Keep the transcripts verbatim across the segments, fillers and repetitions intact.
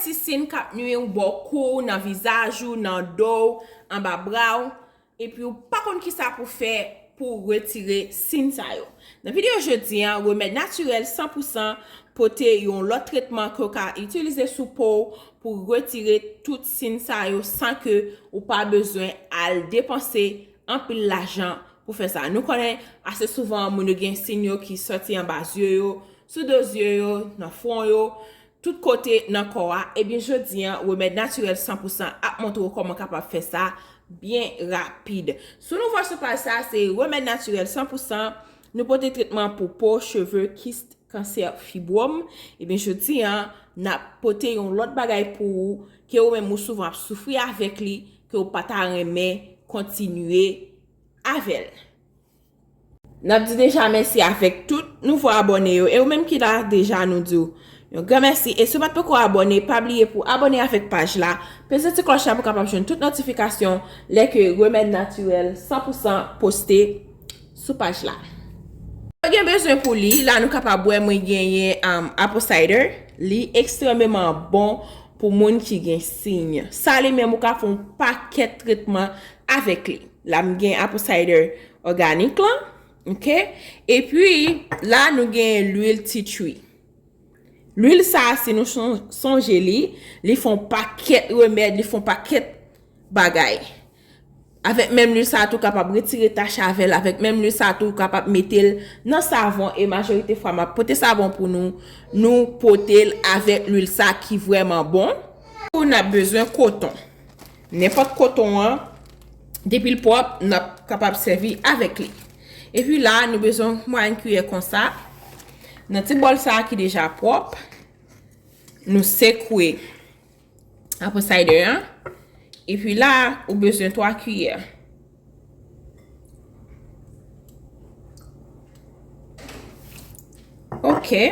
Ti siy k ap nwi w bò kou w, nan vizaj ou, nan do w, anba bra w, epi w pa konn kisa pou fè pou w retire siy sa yo. Nan videyo jodi a, remèd natirèl san pou san pote yon lòt tretman ke w ka itilize sou po w pou retire tout siy sa yo san ke ou pa bezwen al depanse anpil lajan pou fè sa. Nou konnen ase souvan moun yo gen siy yo ki sòti anba zye yo, sou do zye yo, nan fwon yo, tout kote nan kò a. Ebyen, jodi a, remèd natirèl san pou san ap montre w kòman w kapab fè sa byen rapid. Sou nouvo sou paj sa, se remèd natirèl san pou san. Nou pote tretman pou po, cheve, kis, kansè, fibwòm. Ebyen, jodi a, n ap pote yon lòt bagay pou ou, ke ou menm ou souvan ap soufri avèk li, ke ou pa ta renmen kontinye avè l. N ap di deja mèsi avèk tout nouvo abòne yo. E ou menm ki la deja, nou di w yon gran mèsi. E si w pa t poko abòne, pa bliye pou abòne avèk paj la. Peze ti klòch la pou w kapab jwenn tout notifikasyon lè ke remèd natirèl san pou san poste sou paj la. Ou gen bezwen pou li, la nou kapab wè mwen genyen, um, apple cider. Li ekstrèmeman bon pou moun ki gen siy. Sa li menm ou ka fè yon pakèt tretman avèk li. La m gen apple cider òganik lan, oke? Epi, la nou gen lwil tea tree. Lwil sa, si nou son- sonje li, li fè yon pakèt remèd, li fè yon pakèt bagay. Avèk menm lwil sa tou kapab retire tach avè l, avèk menm lwil sa tou kapab mete l nan savon, e majorite fwa m ap pote savon pou nou, nou pote l avèk lwil sa ki vrèman bon. Pou n ap bezwen koton. Nenpòt koton an, depi l pwòp, n ap kapab sèvi avèk li. Epi la, nou bezwen mwayen kiyè konsa. Nan ti bòl sa a ki deja pwòp, nou sekwe apple cider an. Epi la, ou bezwen twa kiyè. Oke.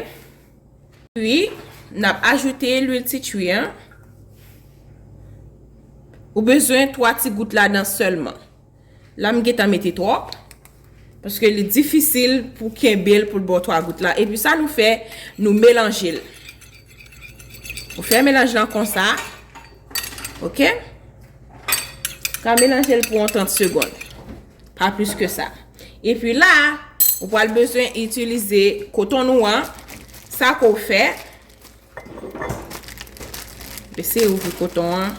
Epi, n ap ajoute lwil tea tree an. Ou bezwen twa ti gout ladan sèlman. La, m gentan mete twòp. Paske li difisil pou kenbe l pou l ba w twa gout la. Epi sa nou fè, nou melanje l. Ou fè melanj lan konsa. Oke? Ka melanje l pou yon trant segonn. Pa plis ke sa. Epi la, ou pral bezwen itilize koton nou an. Sa ke w fè, eseye ouvri koton an.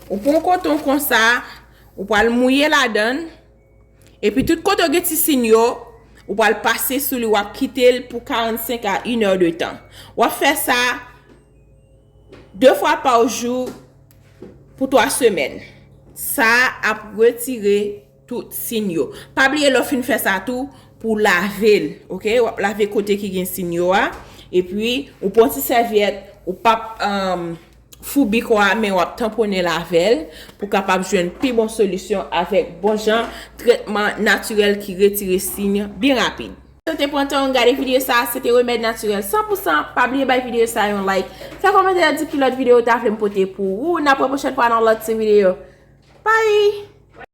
Ou pran koton konsa, ou pral mouye ladan l. Epi tout kote w gen ti siy yo, ou pral pase sou li, w ap kite l pou karannsenk a inè de tan. W ap fè sa de fwa pa jou pou twa semèn. Sa ap retire tout siy yo. Pa bliye lè w fin fè sa tou, pou w lave l, oke? W ap lave kote ki gen siy yo a. Epi, ou pran ti sèvyèt, ou p ap, um, foubi kò a, men w ap tanponnen l avè l pou kapab jwenn pi bon solisyon avèk bon jan tretman natirèl ki retire siy byen rapid. Si w te pran tan w gade videyo sa, se te remèd natirèl san pou san. Pa bliye bay videyo sa yon like. Fè kòmantè, di ki lòt videyo w ta vle m pote pou ou. N ap wè pwochèn fwa nan lòt ti videyo. Bye!